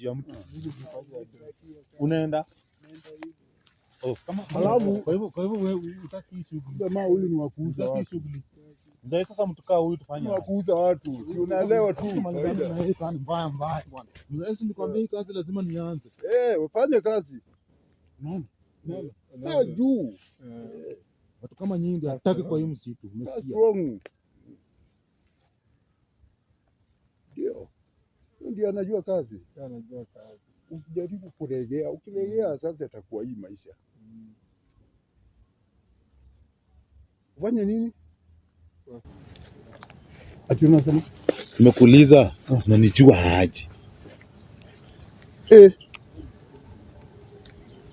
Ya mtu. Unaenda? Oh, kama Alafu- kwa hivyo wewe hutaki hii shughuli. Jamaa huyu ni wa kuuza Hutaki hii watu. shughuli. Mzee, sasa mtu kaa huyu tufanye Ni wa aje? kuuza watu. Si unaelewa tu Tumalizane kawaida. na hii kazi mbaya mbaya bwana. Mzee, si nikwambia hii kazi lazima nianze. Eh, ufanye kazi. Unaona? Unaona? Kaa juu. Watu kama nyinyi ndio hatutaki kwa hii msitu, Kaa umesikia? strong. Ndio. Huyu ndiye anajua kazi. Anajua kazi. Usijaribu kulegea. Ukilegea sasa itakuwa hii maisha. Ufanye nini? Ati unasema? Nimekuuliza unanijua aje? Eh.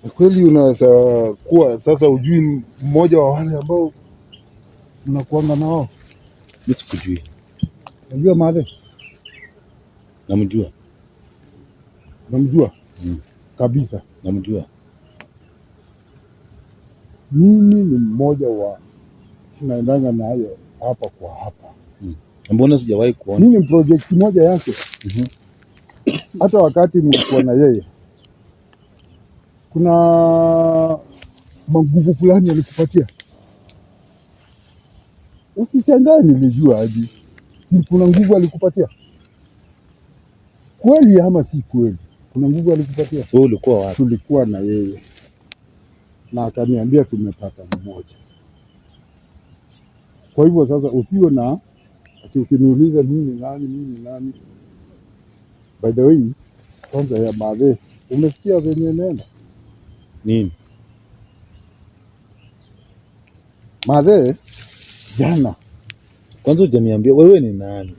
Na kweli unaweza kuwa sasa ujui mmoja wa wale ambao mnakuanga nao. Mimi sikujui. Unajua Mathe? Namjua. Unamjua? Mm. Kabisa. Namjua. Mimi ni mmoja wa tunaendanga naye hapa kwa hapa. Mbona sijawahi kuona? Mimi ni project moja yake. Hata wakati mlikuwa na yeye, kuna manguvu fulani alikupatia. Usishangae nilijua aje. Si kuna nguvu alikupatia kweli ama si kweli? Kuna nguvu alikupatia. Wewe ulikuwa wapi? Tulikuwa na yeye na akaniambia tumepata mmoja. Kwa hivyo sasa usiwe na ati ukiniuliza mimi nani, mimi nani. By the way, kwanza ya Mathe, umesikia venye nena Nini? Mathe jana? Kwanza hujaniambia wewe ni nani?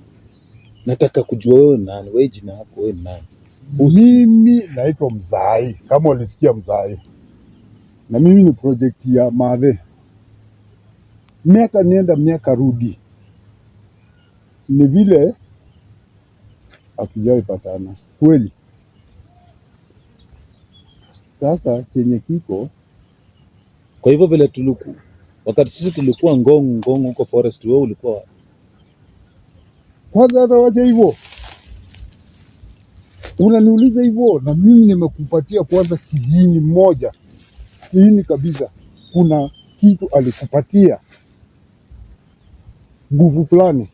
Nataka kujua wewe ni nani. Wewe jina yako wewe ni nani? Mimi naitwa Mzai, kama ulisikia Mzai, na mimi ni project ya Mathe. Miaka nenda miaka rudi, ni vile hatujawahi patana kweli. Sasa chenye kiko Kwa hivyo vile tuliku wakati sisi tulikuwa Ngong Ngong huko forest, wewe ulikuwa wapi? Kwanza, hata wacha hivyo, unaniuliza hivyo na mimi nimekupatia kwanza kiini moja, kiini kabisa. Kuna kitu alikupatia nguvu fulani.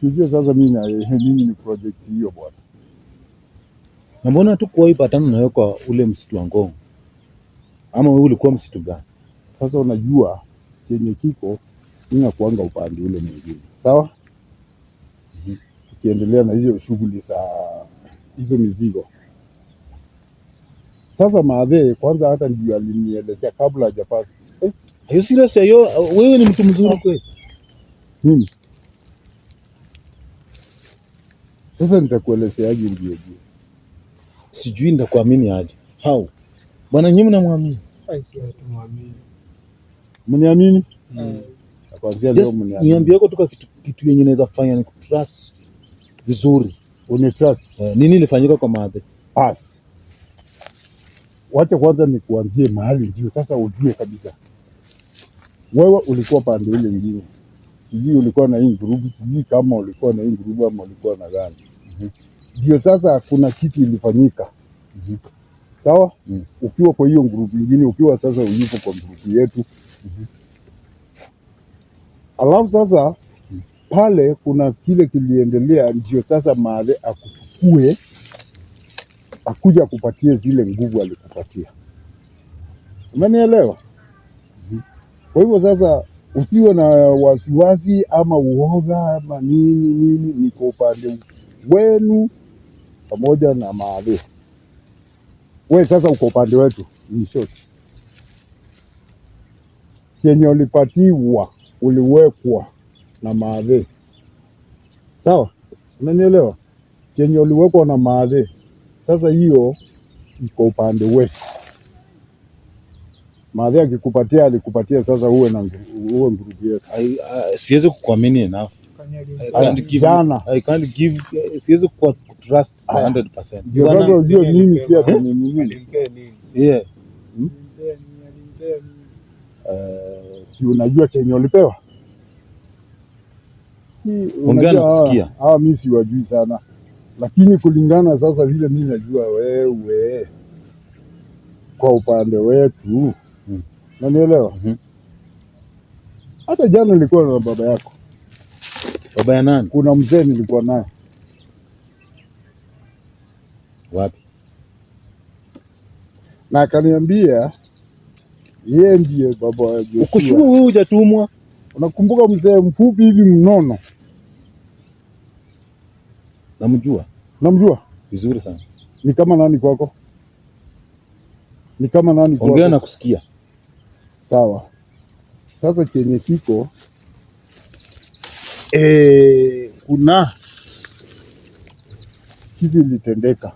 Sijue sasa mimi ni project hiyo bwana. Na mbona hatukuwahi patana na wewe kwa ule msitu wa Ngong? Ama wewe ulikuwa msitu gani? Sasa unajua chenye kiko, mimi nakuanga upande ule mwingine, sawa? Tukiendelea na hizo shughuli za hizo mizigo. Sasa Mathe kwanza hata ndio alinielezea kabla hajapasi. Eh, Are you serious? Are you, wewe ni mtu mzuri kweli? Mimi sasa nitakuelezeaje ndio juu? Sijui nitakuamini aje. How? Bwana, nyinyi mnamwamini? Ai, si hatumwamini. Mniamini? Kuanzia leo Just mniamini. niambie yako tu kitu yenye naweza fanya ni kutrust vizuri. Unitrust. Eh, nini ilifanyika kwa Mathe? Pass. Wacha kwanza nikuanzie mahali ndio sasa ujue kabisa. Wewe ulikuwa pande ile ingine, sijui ulikuwa na hii group, sijui kama ulikuwa na hii group ama ulikuwa na gani. Ndio sasa kuna kitu ilifanyika. Sawa? Ukiwa kwa hiyo group ingine, ukiwa sasa uyupo kwa group yetu. Alafu sasa pale kuna kile kiliendelea, ndio sasa Mathe akuchukue akuja kupatie zile nguvu alikupatia. Umenielewa? Kwa hivyo sasa usiwe na wasiwasi ama uoga ama nini nini, niko upande wenu pamoja na Mathe. We sasa uko upande wetu, in short. Chenye ulipatiwa uliwekwa na Mathe, sawa? Unanielewa? Chenye uliwekwa na Mathe, sasa hiyo iko upande wetu. Mathe akikupatia alikupatia, sasa uwe na uwe ngurubu yetu. Siwezi kukuamini enough. I can't give, Jana. I can't give, siwezi kuwa trust 100%. Ndio Bwana- sasa ujue mimi si ati ni nini. Alimpea nini? Yeah. Alimpea nini? Alimpea nini? Eh, si unajua chenye ulipewa? Si Ongea unajua na hawa kusikia. hawa mimi siwajui sana, Lakini kulingana sasa vile mimi najua wewe kwa upande wetu nanielewa. Hata jana nilikuwa na baba yako, Baba ya nani? Kuna mzee nilikuwa naye. Wapi? Na akaniambia yeye ndiye baba wa Uko Joshua. sure wewe hujatumwa? Unakumbuka mzee mfupi hivi mnono? Namjua Namjua? Vizuri sana. Ni kama nani kwako? Ni kama nani Ongea kwako? na kusikia. Sawa. Sasa chenye kiko kuna kitu ilitendeka.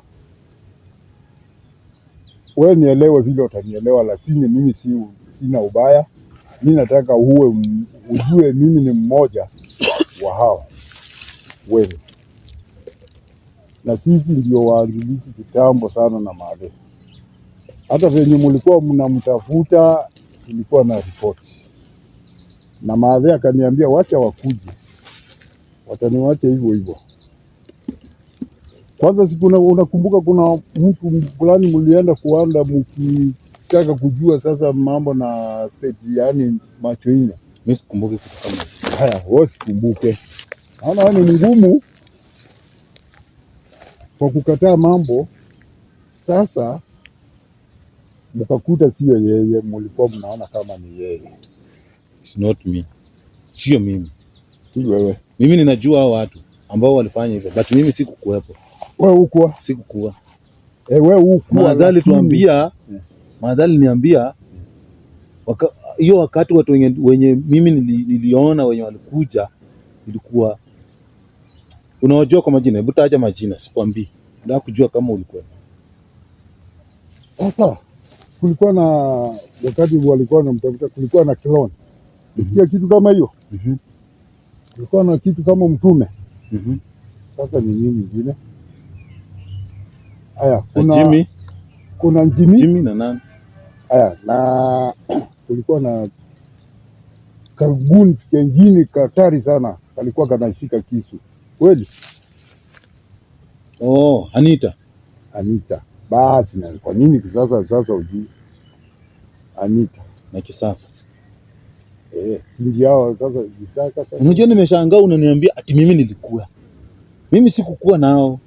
Wewe nielewe vile utanielewa, lakini mimi sina ubaya. Mi nataka ujue mimi ni mmoja wa hao wewe, na sisi ndio waanzilishi kitambo sana na Mathe. Hata venye mlikuwa mnamtafuta tulikuwa na ripoti, na Mathe akaniambia wacha wakuje, wataniwacha hivyo hivyo. Kwanza siku unakumbuka kuna mtu fulani mlienda kuanda mkitaka kujua sasa mambo na state, yani macho ine. Mimi sikumbuki kitu kama hicho. Haya, wewe sikumbuke. Naona wewe ni mgumu kwa kukataa mambo. Sasa mkakuta sio yeye, mlikuwa mnaona kama ni yeye. It's not me. Sio mimi. Si wewe. Mimi ninajua hao watu ambao walifanya hivyo, but mimi sikukuwepo. Wewe hukuwa. Sikukuwa. Eh, wewe hukuwa. Mathe alituambia, Mathe aliniambia hiyo wakati watu wenye mimi niliona wenye walikuja ilikuwa unawajua kwa majina. Hebu taja majina, sikwambii. Nataka kujua kama ulikuwa. Sasa kulikuwa na wakati walikuwa wanamtafuta, kulikuwa na clone. Usikia kitu kama hiyo? Mhm. Kulikuwa na kitu kama mtume. Sasa ni nini nyingine? Haya, Na kuna Jimmy, kuna Jimmy. Jimmy na nani? Haya, na kulikuwa na kaguns kengine katari sana, kalikuwa kanashika kisu kweli. Oh, Anita. Anita. Basi na kwa nini sasa ujui Anita? Na Kisaka. Eh, si ndio hao sasa Kisaka sasa. Unajua nimeshangaa unaniambia ati mimi nilikuwa. Mimi sikukuwa nao.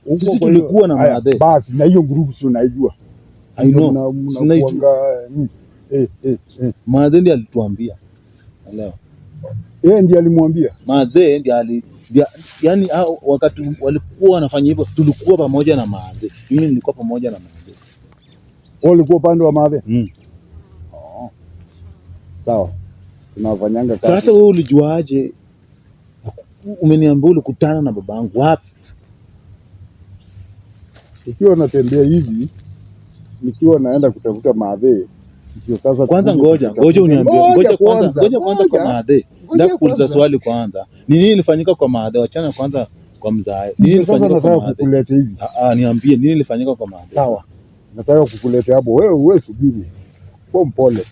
Huko Sisi kwa hiyo- tulikuwa na Haya, Mathe. basi na hiyo group si unaijua. I know. Sinaijua. Mnakuanga, Mathe ndiye alituambia. Elewa. Yeye ndiye alimwambia. Mathe ndiye yani hao wakati walikuwa wanafanya hivyo tulikuwa pamoja na Mathe. Mimi nilikuwa pamoja na Mathe. Wewe ulikuwa upande wa Mathe? Mm. Oh. Sawa. Tunafanyanga kazi. Sasa wewe ulijuaje? Umeniambia ulikutana na babangu wapi? Ikiwa natembea hivi nikiwa naenda kutafuta Mathe, ndio sasa Kwanza tukuje ngoja, kutafuta. ngoja uniambie, ngoja kwanza, ngoja kwanza kwa ngoja. Mathe. Ngoja Nataka kuuliza kwanza. swali kwanza. Ni nini ilifanyika kwa Mathe? Wachana kwanza kwa mzae. Nini Ndio sasa ilifanyika kwa nataka Mathe? kukuleta hivi. Ah, ah, niambie nini ilifanyika kwa Mathe? Sawa. Nataka kukuleta hapo. Wewe subiri. Kwa mpole.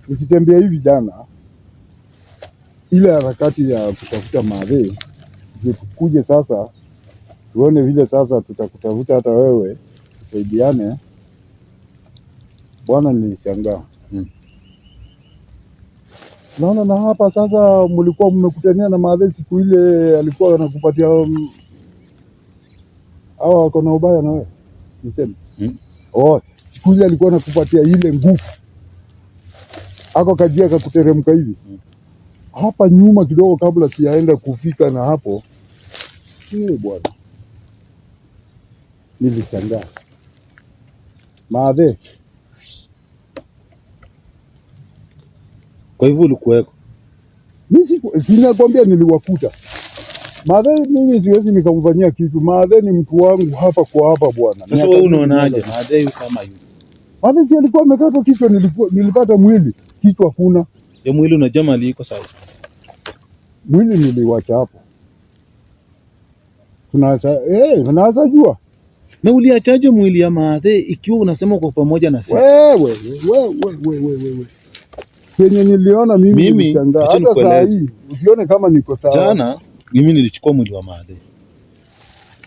Nikitembea hivi jana, ile harakati ya kutafuta Mathe, ndio tukuje sasa tuone vile sasa tutakutafuta hata wewe tusaidiane. Bwana, nilishangaa. Naona na hapa sasa mlikuwa mmekutania na Mathe siku ile alikuwa anakupatia hawa wako na ubaya na wewe niseme. Oh, siku ile alikuwa anakupatia ile nguvu ako kajia kakuteremka hivi hapa nyuma kidogo, kabla sijaenda kufika na hapo bwana, nilishangaa Mathe. Kwa hivyo ulikuweko? Mimi sinakwambia niliwakuta Mathe. Mimi siwezi nikamfanyia kitu Mathe, ni mtu wangu hapa kwa hapa bwana. Sasa wewe unaonaje Mathe yu kama yu? Mathe si alikuwa amekatwa kichwa, nilipata mwili, kichwa kuna Ya mwili unajua mali iko sawa. Mwili niliwacha hapo. Tunaweza jua. Na uliachaje mwili ya Mathe ikiwa unasema uko pamoja na sisi? Wewe wewe wewe wewe. Kenye niliona mimi Mimi, nilishangaa. acha Hata saa nikueleze. hii usione kama niko sawa. Jana mimi nilichukua mwili wa Mathe.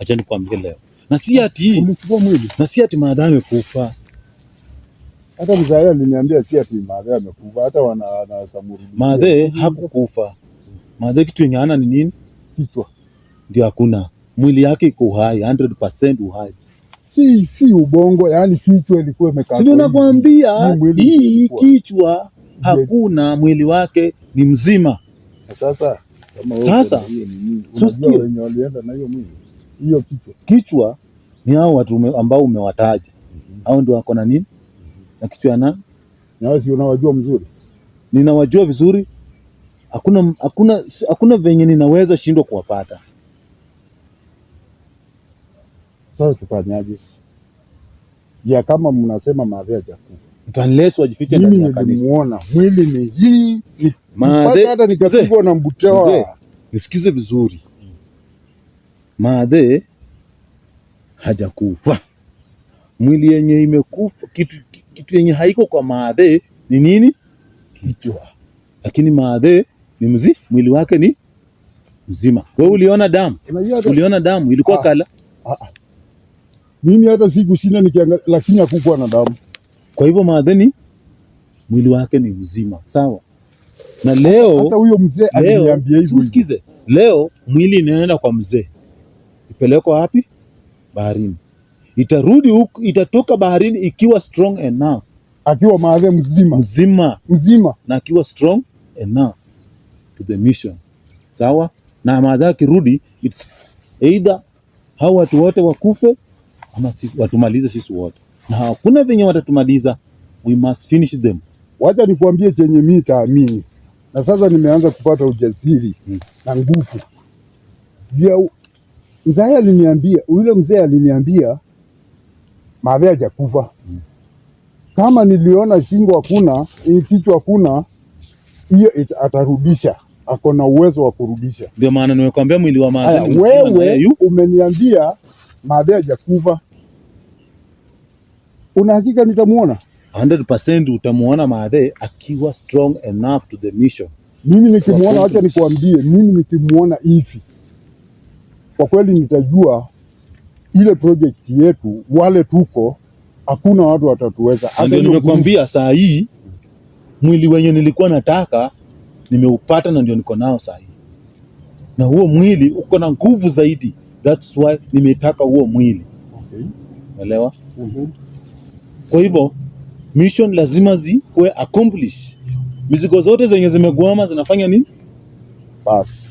Acha nikwambie leo. Na si ati Ulichukua mwili. Na si ati madhe amekufa. Hata mzae aliniambia si ati madhe amekufa, hata wanaweza mrudishia. Madhe hakukufa. Madhe kitu yenye hana ni nini? Kichwa. Ndio hakuna. Mwili yake iko uhai, 100% uhai. Si ubongo, yani kichwa ilikuwa imekaa. Si ndio nakwambia Ni mwili hii ilikuwa. kichwa hakuna, mwili wake ni mzima. Na sasa kama wewe Sasa, uko na hiyo ni nini? so Unajua sikia. wenye walienda na hiyo mwili, hiyo kichwa. Kichwa ni hao watu ambao umewataja. Hao ndio wako na nini? Na kichwa ya nani? Na wewe si unawajua mzuri. Ninawajua vizuri. Hakuna venye ninaweza shindwa kuwapata. Sasa tufanyaje? Ya kama mnasema madhe hajakufa. Unless wajifiche ndani Mimi ya kanisa. nilimuona mwili ni hii ni Madhe, mpaka hata nikapigwa na mbutewa. Mzee, nisikize vizuri. Madhe hajakufa. Mwili yenye imekufa, kitu yenye haiko kwa madhe ni nini? Kichwa. Lakini madhe ni mwili wake ni mzima. Wewe uliona damu? Unajua hata Uliona damu ilikuwa kala. Mimi hata sikushinda nikiangalia, lakini hakukuwa na damu. Kwa hivyo madhe ni mwili wake ni mzima, sawa? Na leo Hata huyo mzee leo aliniambia hivyo. usikize, leo mwili inaenda kwa mzee, ipelekwa wapi? Baharini. Itarudi huku, itatoka baharini ikiwa strong enough, Akiwa madhe mzima. mzima Mzima. na akiwa strong enough to the mission, sawa? Na madhe akirudi, it's either hao watu wote wakufe ama sisi, watumalize sisi wote, na hakuna venye watatumaliza, we must finish them. Wacha nikuambie chenye mimi taamini. Na sasa nimeanza kupata ujasiri na nguvu. Mzee aliniambia, yule mzee aliniambia madhe hajakufa. Kama niliona shingo hakuna, kichwa hakuna, hiyo atarudisha. Ako na uwezo wa kurudisha. Ndio maana nimekwambia mwili wa madhe Haya, ni mzima na wewe yeye yu umeniambia madhe hajakufa. Una hakika nitamuona? 100% utamuona madhe akiwa strong enough to the mission. Mimi nikimuona, wacha nikuambie, mimi nikimuona hivi, kwa kweli nitajua ile project yetu, wale tuko, hakuna watu watatuweza. Na Hata ndio hiyo nimekwambia saa hii mwili wenye nilikuwa nataka nimeupata, na ndio niko nao saa hii, na huo mwili uko na nguvu zaidi. That's why nimetaka huo mwili, Okay. umeelewa? Mhm. Kwa hivyo mission lazima zikuwe accomplish. Mizigo zote zenye zimegwama zinafanya nini? Basi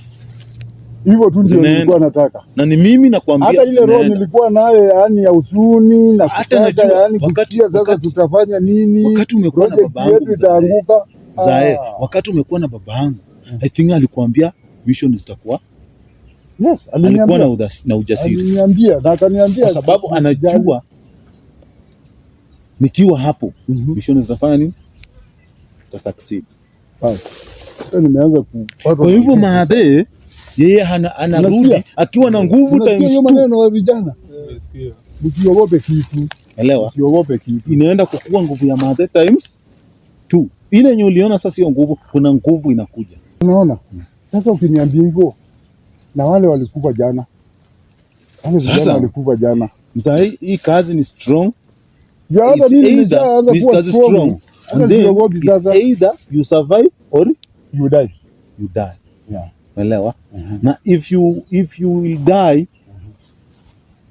hivyo tu ndio Zinaenda. nilikuwa nataka. Na ni mimi nakwambia Hata ile roho zinaenda. nilikuwa nayo, yaani ya huzuni na Hata kutaka, najua, yaani kusikia sasa tutafanya nini, wakati umekuwa na project babangu yetu mzae, itaanguka. mzae, Ah, wakati umekuwa na babangu, I think alikuambia mission zitakuwa, yes, alikuwa aliniambia na ujasiri aliniambia na akaniambia kwa sababu usijali. anajua nikiwa hapo mission zitafanya nini, zita succeed. Basi. Sasa nimeanza kupata Kwa hivyo madhe yeye anarudi Unasikia? akiwa na nguvu Unasikia times hiyo two. maneno ya vijana, Nimesikia. msiogope kitu, Elewa, msiogope kitu. inaenda kukua nguvu ya madhe times two. Ile yenye uliona sasa sio nguvu, kuna nguvu inakuja. Unaona? Sasa ukiniambia hivyo, na wale walikufa jana, wale vijana Sasa. walikufa jana, Mzee, hii kazi ni strong. Ya hata It's mimi either nimeshaanza ni kuwa kazi strong, strong. hata And then siogopi it's sasa. either you survive or You die. you die. Yeah. Umeelewa? Na if you will die,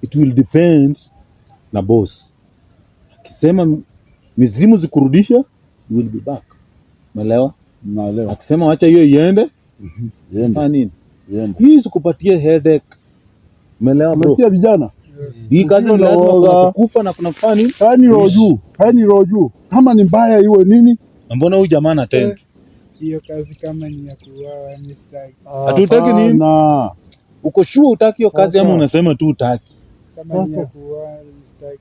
it will depend na boss. Akisema mizimu zikurudisha, you will be back. Umeelewa? Naelewa. Akisema wacha hiyo iende, Iende, fanya nini? iende. Hii sikupatie headache. Umeelewa bro? Unasikia vijana? Hii kazi ni Usiwe na lazima kuna woga. kukufa na kuna kufanya nini? Kaeni roho Kuishi. juu, kaeni roho juu. Kama ni mbaya iwe nini? Na mbona huyu jamaa ana tense? Hiyo kazi kama ni ya kuuawa, mi sitaki. Hatutaki nini? Hapana. Uko sure utaki hiyo kazi ama Sasa. unasema tu utaki? Kama ni Sasa. ya kuuawa, mi sitaki.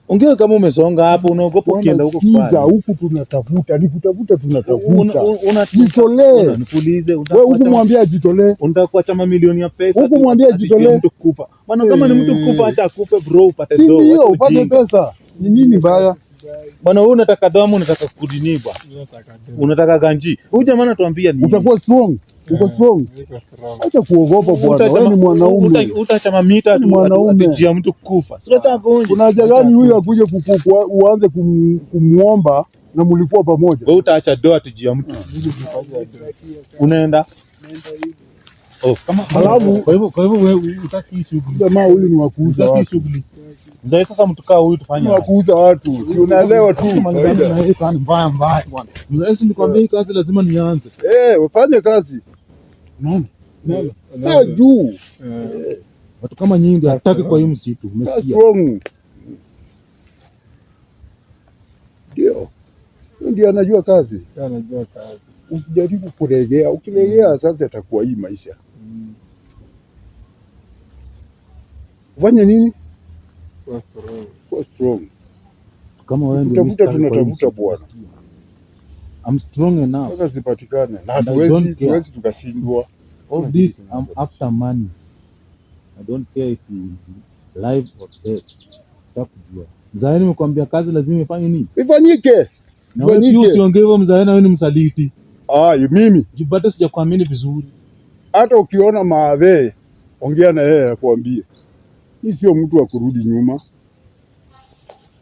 Ongea kama umesonga hapo, unaogopa ukienda huko Sikiza, kufanya. huku tunatafuta, ni kutafuta tunatafuta. Jitolee. Nikuulize, Wewe huku mwambie ajitolee. unataka kuacha mamilioni ya pesa Huku tu mwambie ati ajitolee. mtu kufa. Maana kama ni mtu kufa, acha akufe bro, upate Si do. ndio, Wacha upate ujinga. pesa. Ni nini mbaya? Kazi sidai. Bwana wewe unataka damu, unataka kudini bwana. Nataka do. Unataka ganji. Huyu jamaa anatuambia nini? Utakuwa strong. Uko strong? Niko strong. Acha kuogopa bwana, wewe ni mwanaume. Utaacha mamita Ni mwanaume. ati juu ya mtu kufa. Si unaacha agonje. Kuna haja gani huyu akuje uanze kumuomba na mulikuwa pamoja? Wewe utaacha doa ati juu ya mtu. Sitaki hiyo kazi. Unaenda Naenda hivi. Oh, kama kwa hivyo wewe hutaki hii shughuli. Jamaa huyu ni wa kuuza Hutaki hii watu. shughuli. Mzee, sasa mtu kaa huyu tufanye Ni wa aje? kuuza watu. Si unaelewa tu. Malizana Kawaida. na hii kazi mbaya mbaya bwana. Mzee, si nikwambia hii kazi lazima nianze. Eh, ufanye kazi. Unaona? Unaona? Kaa juu. Watu kama nyinyi ndio hatutaki kwa hii msitu, Kaa umesikia? strong. Ndio. Huyu ndiye anajua kazi. Anajua kazi. Usijaribu kulegea. Ukilegea sasa itakuwa hii maisha. Ufanye nini? Kuwa strong. Kuwa strong. Kama wewe ndio Kutafuta mstari kwa hii tunatafuta msitu, bwana. umesikia? I'm strong enough. Mpaka zipatikane. Na And I hatuwezi don't care. tuwezi tukashindwa. All this I'm after money. I don't care if you will be live or dead. Nataka kujua. Mzae, nimekuambia kazi lazima ifanye nini? Ifanyike. Na wewe pia Ifanyike. usiongee hivyo mzae, na wewe ni msaliti. Ah, mimi Juu bado sijakuamini vizuri. hata ukiona maadhee ongea na yeye akuambie. Mi sio mtu wa kurudi nyuma.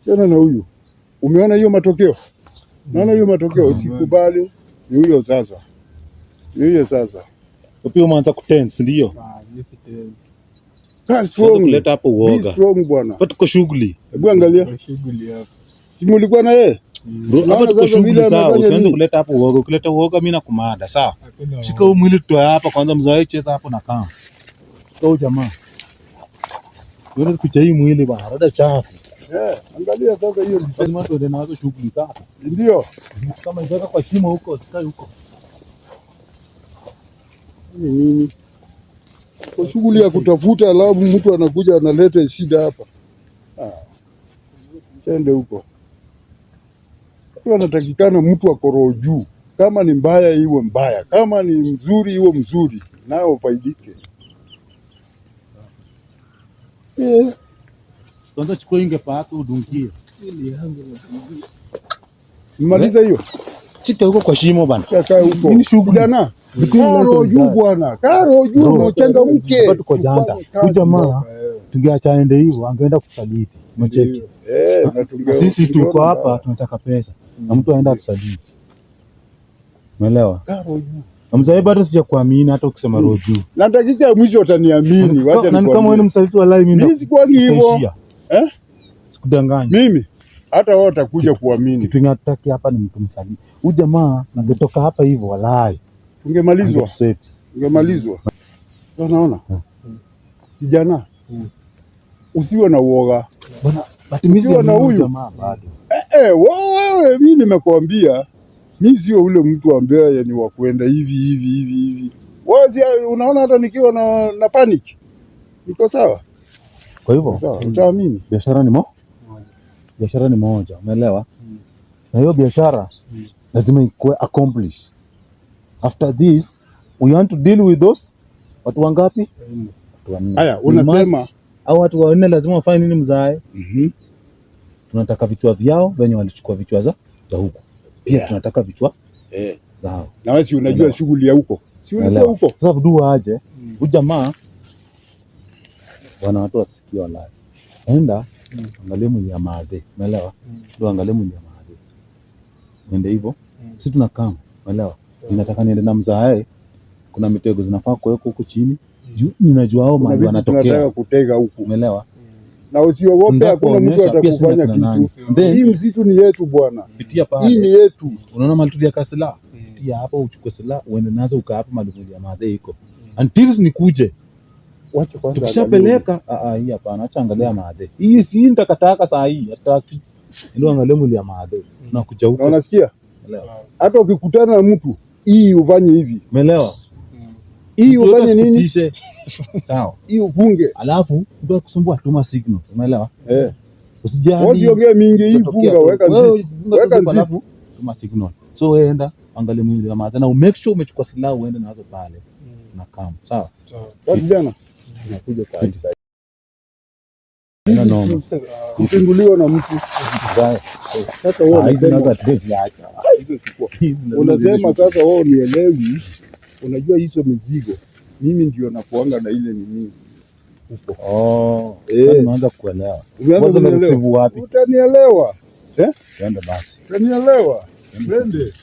Chana na huyu. Umeona hiyo matokeo? Naona hiyo matokeo, usikubali. Ni huyo sasa, ni huyo sasa. Pia umeanza kutense ndio. Ah, mimi si tense. Kaa Usianze strong. kuleta hapo Be uoga. strong bwana. Hapa tuko shughuli. Hebu angalia, Kwa shughuli hapa. si mulikuwa na yeye? Bro, hapa Unaona tuko sasa shughuli vile sawa. amefanya Usianze nini? kuleta hapo uoga. Ukileta uoga mimi nakumada, sawa? Hakuna Shika huu mwili tutoe hapa kwanza, mzae cheza hapo na kama. Shika huu jamaa. Wewe kucha hii mwili bwana, rada chafu. Eh, angalia sasa hiyo design. Lazima tuende nazo shughuli sawa. Ndio. Kama iweka kwa shimo huko, sikae huko. Ni nini? Kwa shughuli ya kutafuta, alafu mtu anakuja analeta shida hapa. Ah, chende huko. Huyu anatakikana mtu akoroho juu. Kama ni mbaya iwe mbaya, kama ni mzuri iwe mzuri, nayo ufaidike. Eh, Kwanza chukua ingepa yako udungie. maliza hiyo. Chika huko kwa shimo bana. Chakae huko. Nini shughuli? Kijana, karo juu bwana, karo juu Bro, na uchangamke. hapa tuko janda. Tufanye kazi Huyu jamaa hapa, eh. tungeacha aende hivyo, angeenda kusaliti. Umecheki? Eh, na Sisi tuko tungeona hapa mbaya. tunataka pesa na mtu aenda atusaliti. Umeelewa? Karo juu. Na mzae bado sijakuamini hata ukisema roho juu. Na dakika ya mwisho utaniamini, wacha Na ni kama wewe ni nikwambie. msaliti walai mimi Mimi sikuangi hivyo. nitaishia. Eh? Sikudanganyi. Mimi hata wao watakuja kuamini. Kitu ninataka hapa ni mtu msaliti. Huyu jamaa angetoka hapa hivyo walai. Tungemalizwa, Angetuseti. tungemalizwa. Sasa unaona? Kijana, usiwe na uoga. Bwana, but mimi Ukiwa na siamini huyu huyu. jamaa bado. Eh, wewe mimi nimekuambia mimi sio ule mtu ambaye ni wa kwenda hivi hivi hivi hivi. Wewe si unaona hata nikiwa na panic. Niko sawa? Kwa hivyo Sawa, utaamini. biashara ni mo biashara ni moja, umeelewa? Na hiyo biashara lazima ikuwe accomplished. After this we want to deal with those watu wangapi? Watu wanne. Haya, We unasema- au watu wanne lazima wafanye nini mzae? Mhm. Tunataka vichwa vyao venye walichukua vichwa za huku pia Yeah. tunataka vichwa Eh, zao. na wewe si unajua Elewa. shughuli ya huko. Si ulikuwa Unaelewa? huko? Sasa vudu aje huyu jamaa bwana, watu wasikie walai, enda angalie mwili ya maadhe, umeelewa? Ndio angalie mwili ya maadhe, ende hivyo. Sisi tunakaa, umeelewa? Ninataka niende na mzae, kuna mitego zinafaa kuwekwa huku chini juu, ninajua hao Kuna mahali vitu tunataka wanatokea, kutega huku. umeelewa? Na usiogope, Nataka hakuna mtu kuwaonyesha pia sisi atakufanya akina nani. kitu. Then Hii msitu ni yetu bwana. pitia Hii ni pale, yetu. unaona mahali tuliweka silaha, pitia hapo uchukue silaha uende nazo ukaa hapo mahali mwili ya maadhe iko until nikuje. Wacha kwanza angalie. Tukishapeleka hii hapana, acha angalia maadhe hii, si hii nitakataka saa hii, hataki ndio angalia mwili ya maadhe, tunakuja Na huko. unasikia? Umeelewa? Hata ukikutana na mtu hii ufanye hivi. Umeelewa? Hii Mtu yote ufanye nini? asikutishe. Sawa. Hii ufunge. Alafu mtu akusumbua, tuma signal, umeelewa? Eh. Usijali. Usiongee mingi, hii Utatokea funga tu. weka Wewe zip. funga tu Weka zip, zip. alafu tuma signal. So wewe enda angalia mwili wa maadhe na umake sure umechukua silaha uende nazo pale na kam. Sawa? Kwa vijana tunakuja saa hii saa Haina noma. hii. Kupinduliwa na mtu. Sawa. Sasa wewe Ah, hizi nazo unasema hatuwezi acha. hizo chukua. Hizi lazima Unasema ziende. sasa wewe unielewi. Unajua hizo mizigo mimi ndio nakuanga na ile nini huko. Oh, Eh. sasa nimeanza kuelewa. Umeanza Kwanza kunielewa? receive wapi? Utanielewa. Twende basi. Utanielewa. Twende.